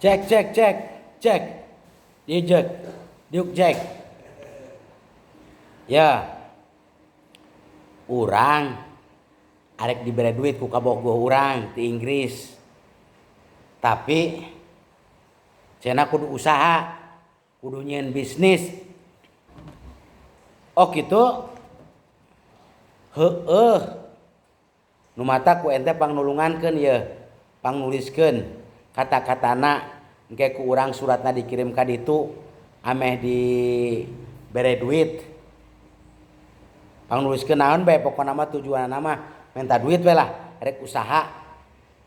Cek cek cek cek. Diuk Jack. Diuk Jack. Ya. Urang arek dibere duit ku kabogoh urang di Inggris. Tapi cenah kudu usaha, kudu nyieun bisnis. Oh gitu. Heueuh. Nu mata ku ente pangnulungankeun yeuh, pangnuliskeun kata-katana engke ku urang suratna dikirim ka ditu ameh dibere duit. Pangnuliskeun naon bae pokona mah tujuanna mah minta duit we lah, arek usaha,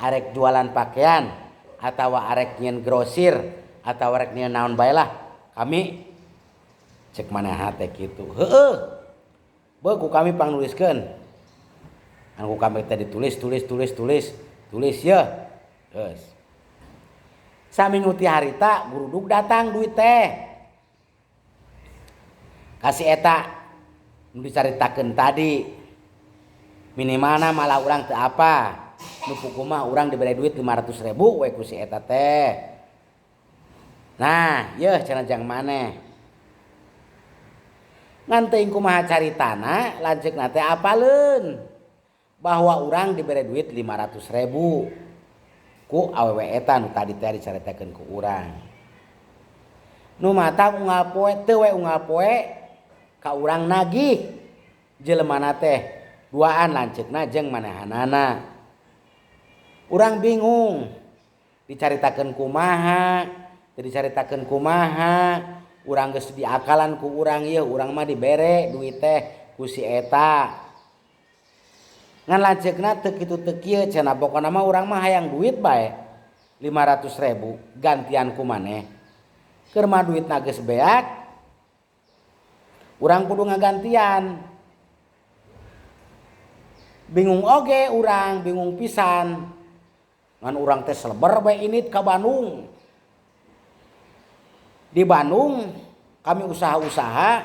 arek jualan pakaian atawa arek nyieun grosir atawa arek nyieun naon bae lah. Kami cek manehna teh kitu. Heueuh. Beuh ku kami pangnuliskeun. Anu ku kami teh ditulis tulis tulis tulis tulis yeuh. Geus. Saminggu ti harita gurudug datang duit teh. Kasih eta nu dicaritakeun tadi. Minimalna malah urang teu apa. Nu puguh mah urang dibere duit 500.000 we ku si eta teh. Nah, yeuh cenah jang maneh. Ngan teuing kumaha caritana lanceukna teh apaleun bahwa urang dibere duit 500.000 ku awewe eta nu tadi teh dicaritakeun ku urang. Nu mata unggal poe teu we unggal poe ka urang nagih jelemana teh duaan lanceukna jeung manehanana. Urang bingung dicaritakeun kumaha, teu dicaritakeun kumaha, urang geus diakalan ku urang ieu urang mah dibere duit teh ku si eta. Ngan lanceukna teu kitu teu kieu cenah pokona mah urang mah hayang duit bae 500.000 gantian ku maneh. Keur mah duitna geus beak urang kudu ngagantian. Bingung oge urang, bingung pisan. Ngan urang teh seleber bae init ka Bandung. Di Bandung kami usaha-usaha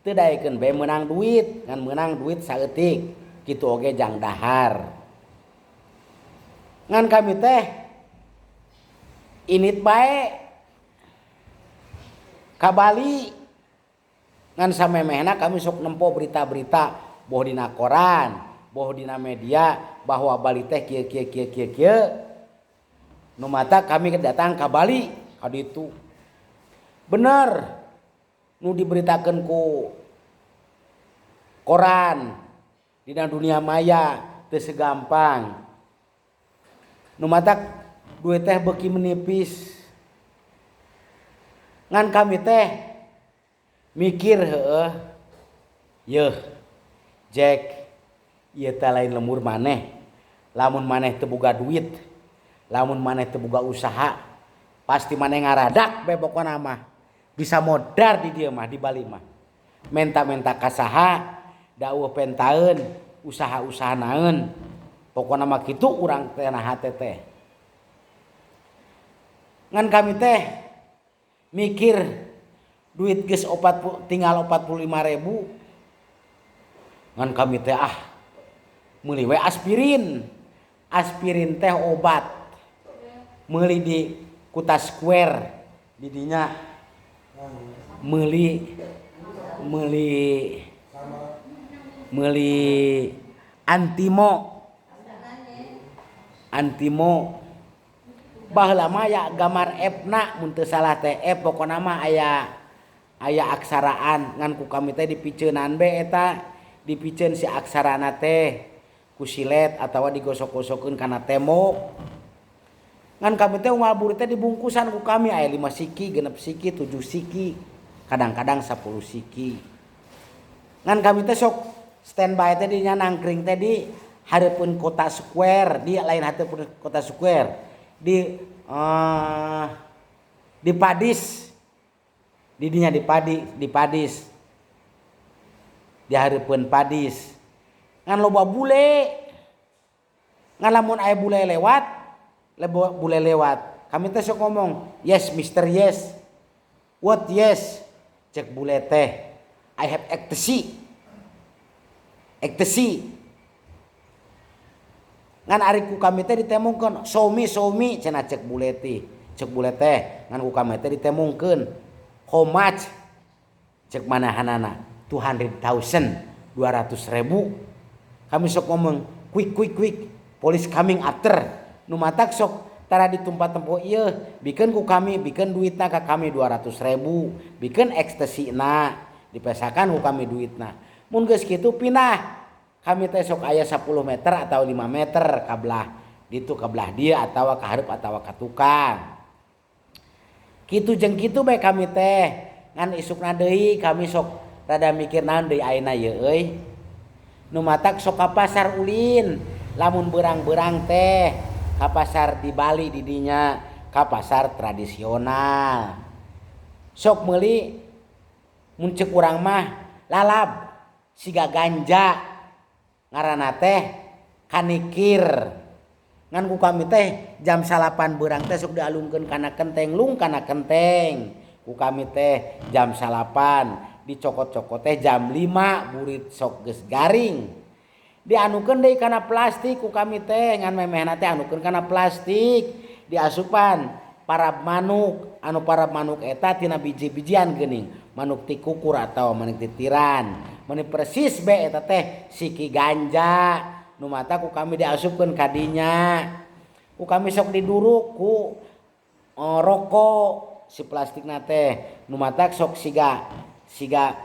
teu daekeun bae meunang duit, ngan meunang duit saeutik. Kitu oge jang dahar. Ngan kami teh init bae ka Bali. Ngan samemehna kami sok nempo berita-berita boh dina koran, boh dina media bahwa Bali teh kieu kieu kieu kieu kieu. Nu mata kami datang ka Bali ka ditu. Bener nu diberitakeun ku koran dina dunia maya teu segampang. Nu matak duit teh beuki menipis. Ngan kami teh mikir heueuh yeuh Jack ieu teh lain lemur maneh. Lamun maneh teu boga duit, lamun maneh teu boga usaha, pasti maneh ngaradak bae pokona mah. Bisa modar di dieu mah di Bali mah. Menta-menta ka saha, daweuh pentaeun, usaha-usaha naeun. Pokona mah kitu urang teh na hate teh. Ngan kami teh mikir duit geus tinggal 45.000. Ngan kami teh ah meuli we aspirin. Aspirin teh obat. Meuli di Kuta Square di dinya meuli meuli meuli antimo. Antimo baheula mah aya gambar F-na mun teu salah teh F pokona mah aya aya aksaraan ngan ku kami teh dipiceunan be eta dipiceun si aksarana teh ku silet atawa digosok-gosokeun kana tembok. Ngan kami teh unggal burit teh dibungkusan ku kami aya 5 siki, 6 siki, 7 siki, kadang-kadang 10 siki. Ngan kami teh sok standby teh di nya nangkring teh di hareupeun Kota Square, di lain hareupeun Kota Square, di Padis. Di dinya di Padi, di Padis. Di hareupeun Padis. Ngan loba bule. Ngan lamun aya bule lewat, lebo bule lewat. Kami teh sok ngomong, "Yes, Mister Yes." "What yes?" Cek bule teh, "I have ecstasy." Ecstasy. Ngan ari ku kami teh ditemongkeun, "Show me, show me," cenah cek bule teh. Cek bule teh ngan ku kami teh ditemungkeun. How much? Cek manahanana 200,000, 200 ribu. Kami sok ngomong, "Quick, quick, quick, police coming after." Nu matak sok tara ditumpa tempo ieu, bikeun ku kami, bikeun duitna ka kami 200 ribu, bikeun ekstasi na, dipesakan ku kami duitna. Mun geus kitu pindah kami teh, sok aya 10 meter atau 5 meter ka belah ditu, ka belah dia, atawa ka hareup, atawa ka tukang. Kitu jeung kitu bae kami teh. Ngan isukna deui kami sok rada mikir, naon deui ayeuna ieu euy? Nu matak sok ka pasar ulin lamun beurang-beurang teh, ka pasar di Bali di dinya, ka pasar tradisional, sok meuli mun ceuk urang mah lalab siga ganja, ngaranna teh kanikir. Ngan ku kami teh jam 9 beurang teh sok dialungkeun kana kenteng, lung kana kenteng ku kami teh jam 9, dicokot-cokot teh jam 5, burit sok geus garing. Dianukeun deui kana plastik ku kami teh, ngan memehna teh anukeun kana plastik, diasupan parab manuk. Anu parab manuk eta tina biji-bijian geuning, manuk tikukur atawa manuk titiran. Meuni persis be eta teh siki ganja. Nu matak ku kami diasupkeun ka dinya, ku kami sok diduruk ku rokok si plastikna teh. Nu matak sok siga siga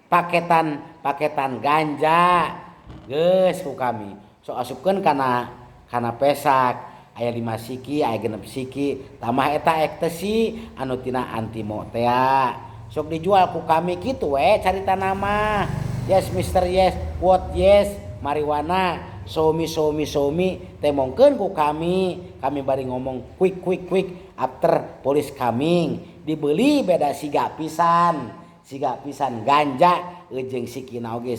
paketan paketan ganja. Geus, ku kami sok asupkeun kana kana pesak, aya 5 siki, aya 6 siki, tambah eta ekstasi anu tina antimo tea, sok dijual ku kami. Kitu we caritana mah. Yes mister, yes, what? Yes, marijuana, show me, show me, show me. Temongkeun ku kami, kami bari ngomong, "Quick, quick, quick, after police coming." Dibeli beda siga pisan, siga pisan ganja jeung sikina oge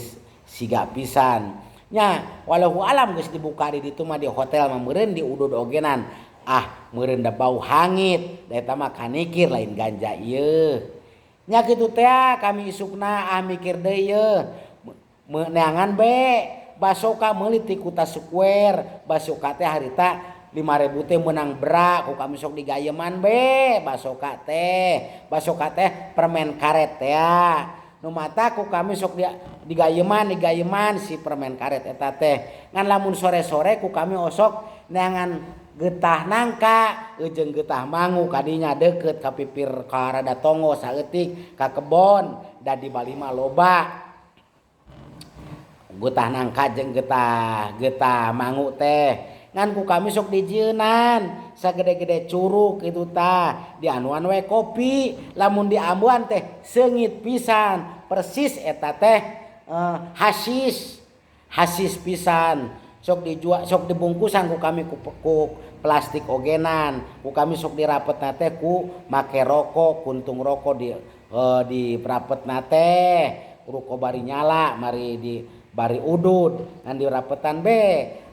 siga pisan nya. Walau alam geus dibuka di ditu mah, di hotel mah meureun diudud ogenan. Ah, meureun da bau hangit da eta mah kanikir, lain ganja ieu nya. Kitu teh kami isukna. Ah, mikir deui yeuh, neangan be basoka, meuli ti Kuta Square. Basoka teh harita 5000 teh meunang bra. Ku kami sok digayeman be basoka teh. Basoka teh permen karet teh. Nu matak ku kami sok digayeman digayeman si permen karet eta teh. Ngan lamun sore-sore ku kami osok neangan getah nangka jeung getah mangu kadinya, deket ka pipir, ka rada tonggo saeutik, ka kebon. Da di Bali mah loba getah nangka jeung getah getah mangu teh. Ngan ku kami sok dijieunnan sagede-gede curug kitu tah, dianuan we kopi. Lamun diambuan teh seungit pisan, persis eta teh hasis, hasis pisan. Sok dijual, sok dibungkusan ku kami ku plastik ogenan. Ku kami sok dirapetna teh ku make rokok, kuntung rokok di rapetna teh, rokok bari nyala, mari di bari udud, ngan dirapetan be.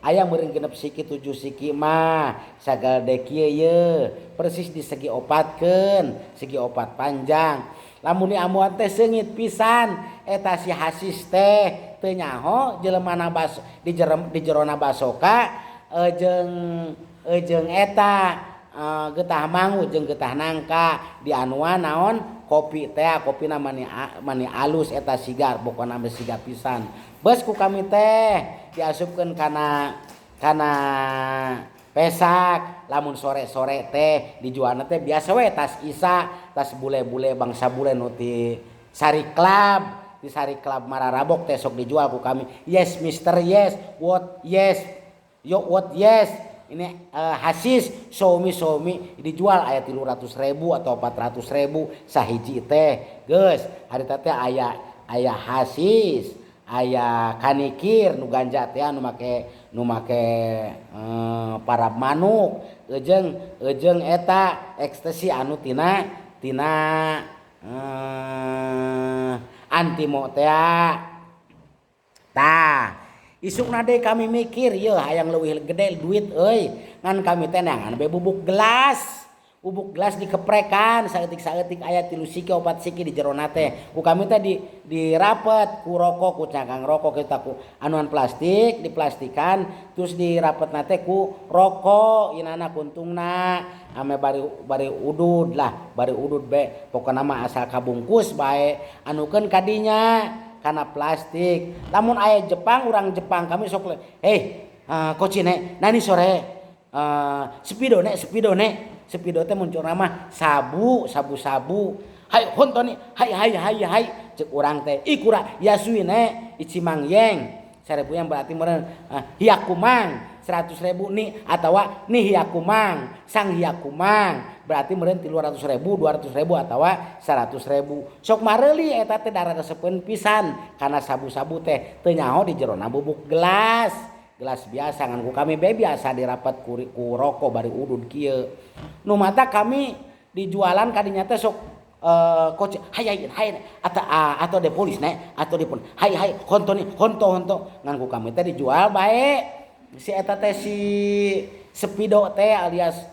Aya meureun 6 siki, 7 siki mah, sagede kieu ye, persis di segi opatkeun, segi opat panjang. Lamun diambuan teh seungit pisan eta si hasis teh. Teu nyaho jelemana bas di jerem, di jerona basoka jeung jeung eta getah mangu jeung getah nangka dianuan naon, kopi teh. Kopina mani mani alus eta, sigar pokona mah, siga pisan. Bes ku kami teh diasupkeun kana kana pesak. Lamun sore-sore teh dijualna teh biasa we tas isa, tas bule-bule, bangsa bule nu ti Sari Club, di Sari Club Mararabok teh sok dijual ku kami. "Yes mister, yes, what? Yes, yo, what? Yes, ini hasis, show me, show me." Dijual aya 300 ribu atau 400 ribu sahiji teh. Geus, harita teh aya aya hasis, aya kanikir nu ganja teh, anu make nu make parab manuk, jeung jeung eta ekstasi anu tina tina antimo teh. Tah, isukna deui kami mikir, yeuh, hayang leuwih gede duit euy. Ngan kami teh neangan be bubuk gelas. Bubuk gelas dikeprekan saeutik-saeutik aya 3 siki 4 siki di jerona teh. Ku kami teh dirapet ku rokok, ku cangkang rokok kita ku anuan plastik, diplastikan terus dirapetna teh ku rokok inana kuntungna ame bari udud lah, bari udud be pokona mah asal kabungkus bae anukeun kadinya kana plastik. Lamun aya Jepang, urang Jepang kami sok koci ne nani sore speedo ne, speedo ne. Speedo teh muncul nama sabu, sabu, sabu. Hai honto ni, hai hai hai hai cek urang teh. Ikura yasui ne ichimang yeng. 1000 yang berarti meureun hiakumang 100.000 ni atawa ni hiakumang, sang hiakumang berarti meureun 300.000, 200.000 atawa 100.000. Sok mareuli eta teh darah resepeun pisan kana sabu-sabu teh teu nyaho di jerona bubuk gelas. Gelas biasa ngan ku kami be biasa dirapat ku rokok bari udud kieu. Nu mata kami dijualan kadinya teh sok koce hay hay hay atau de polis ne atau de pun hay hay honto ni honto honto ngan ku kami teh dijual bae si eta teh si speedo teh alias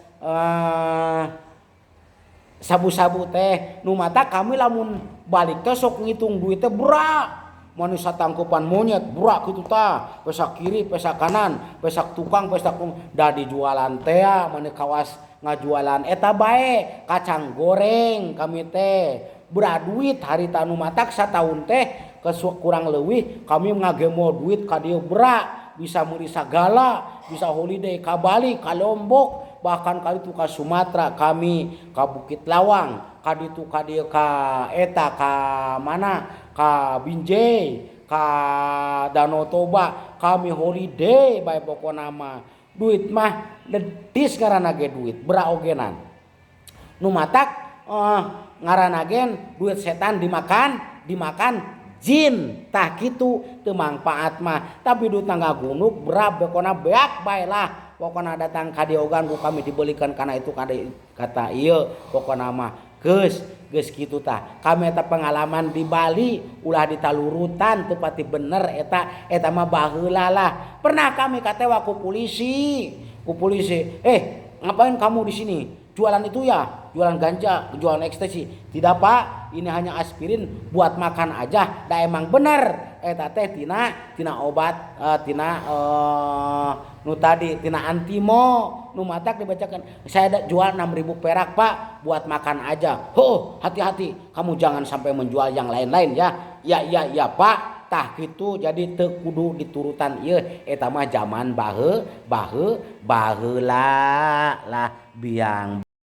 sabu-sabu teh. Nu mata kami lamun balik teh sok ngitung duit teh berak manusia tangkupan monyet berak gitu ta, pesak kiri pesak kanan pesak tukang pesak dah dijualan teh mana kawas ngajualan eta bae kacang goreng kami teh berak duit hari tanu matak sataun teh kurang leuwih kami ngagemo duit ka dieu berak bisa meuli sagala bisa holiday ka Bali ka Lombok bahkan kali itu ka Sumatera kami ka Bukit Lawang ka ditu ka dieu ka eta ka mana ka Binjai ka Danau Toba kami holiday bae pokona mah duit mah dedis ngaranna ge duit beraogenan nu matak ngaranna gen duit setan dimakan jin tah kitu teu mangpaat mah tapi duit ngagunuk berab pokona beak bae lah pokona datang ka dieu ogan ku kami dibelikan kana itu kata ieu pokona mah geus geus kitu tah kami eta pengalaman di Bali ulah ditalurutan teu pati bener eta eta mah baheula lah pernah kami katewa ku polisi ngapain kamu di sini jualan itu ya jualan ganja jualan ekstasi tidak Pak ini hanya aspirin buat makan aja da emang bener eta teh tina obat tina nu tadi tina antimo nu matak dibacakan saya jual 6.000 perak Pak buat makan aja. Oh hati-hati kamu jangan sampai menjual yang lain-lain ya. Ya ya ya Pak tah kitu jadi teu kudu diturutan ieu eta mah zaman baheula lah biang.